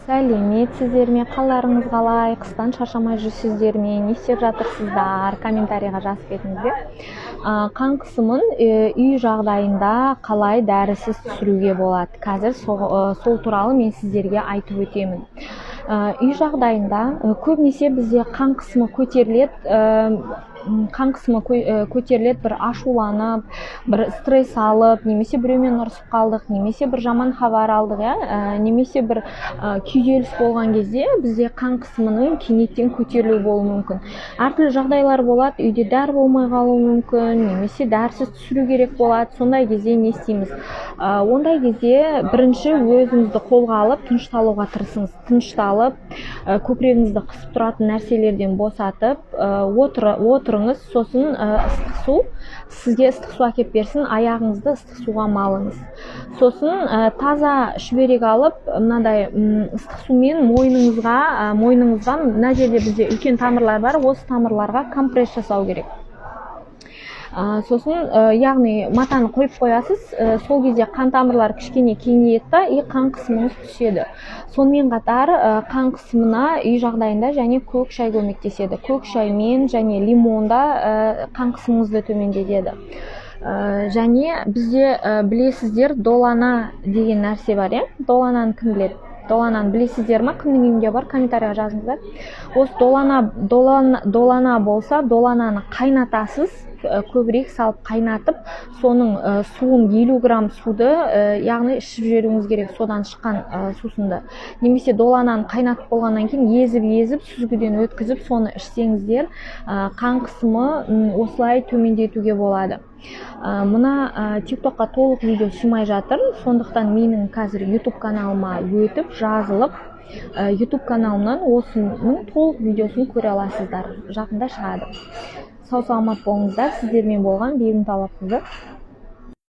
Сәлеметсіздер ме? Қалдарыңыз қалай? Қыстан шаршамай жүрсіздер ме? Не істеп жатырсыздар? Комментарийға жазып кетіңіздер. Қан қысымын үй жағдайында қалай дәрісіз түсіруге болады, қазір сол туралы мен сіздерге айтып өтемін. Үй жағдайында көбінесе бізде қан қысымы көтеріледі, қан қысымы көтеріледі бір ашуланып, бір стресс алып, немесе біреумен ұрысып қалдық, немесе бір жаман хабар алдық, иә, немесе бір күйзеліс болған кезде бізде қан қысымының кенеттен көтерілуі болуы мүмкін. Әртүрлі жағдайлар болады, үйде дәрі болмай қалуы мүмкін немесе дәрісіз түсіру керек болады. Сондай кезде не істейміз? Ондай кезде бірінші өзіңізді қолға алып, тынышталуға тырысыңыз. Тынышталып, көкірегіңізді қысып тұратын нәрселерден босатып, отырыңыз. Сосын ыстық су, сізге ыстық су әкеліп берсін, аяғыңызды ыстық суға малыңыз. Сосын таза шүберек алып, мынадай ыстық сумен мойныңызға, мына жерде бізде үлкен тамырлар бар, осы тамырларға компресс жасау керек. Сосын яғни матаны қойып қоясыз, сол кезде қан тамырлары кішкене кеңейеді да, и қан қысымыңыз түседі. Сонымен қатар қан қысымына үй жағдайында және көк шай көмектеседі. Көк шаймен және лимон да қан қысымыңызды төмендетеді. Және бізде, білесіздер, долана деген нәрсе бар, иә? Долананы кім біледі? Долананы білесіздер ма? Кімнің үйінде бар? Комментарийға жазыңыздар. Осы долана болса, долананы қайнатасыз, көбірек салып қайнатып, соның суын, 50 грамм суды, яғни ішіп жіберуіңіз керек, содан шыққан сусынды. Немесе долананы қайнатып болғаннан кейін езіп езіп сүзгіден өткізіп, соны ішсеңіздер, қан қысымы осылай төмендетуге болады. Мына Тиктокқа толық видео сыймай жатыр, сондықтан менің қазір Ютуб каналыма өтіп, жазылып, Ютуб каналымнан осының толық видеосын көре аласыздар, жақында шығады. Сау саламат болыңыздар! Сіздермен болған Бегім Талапқызы.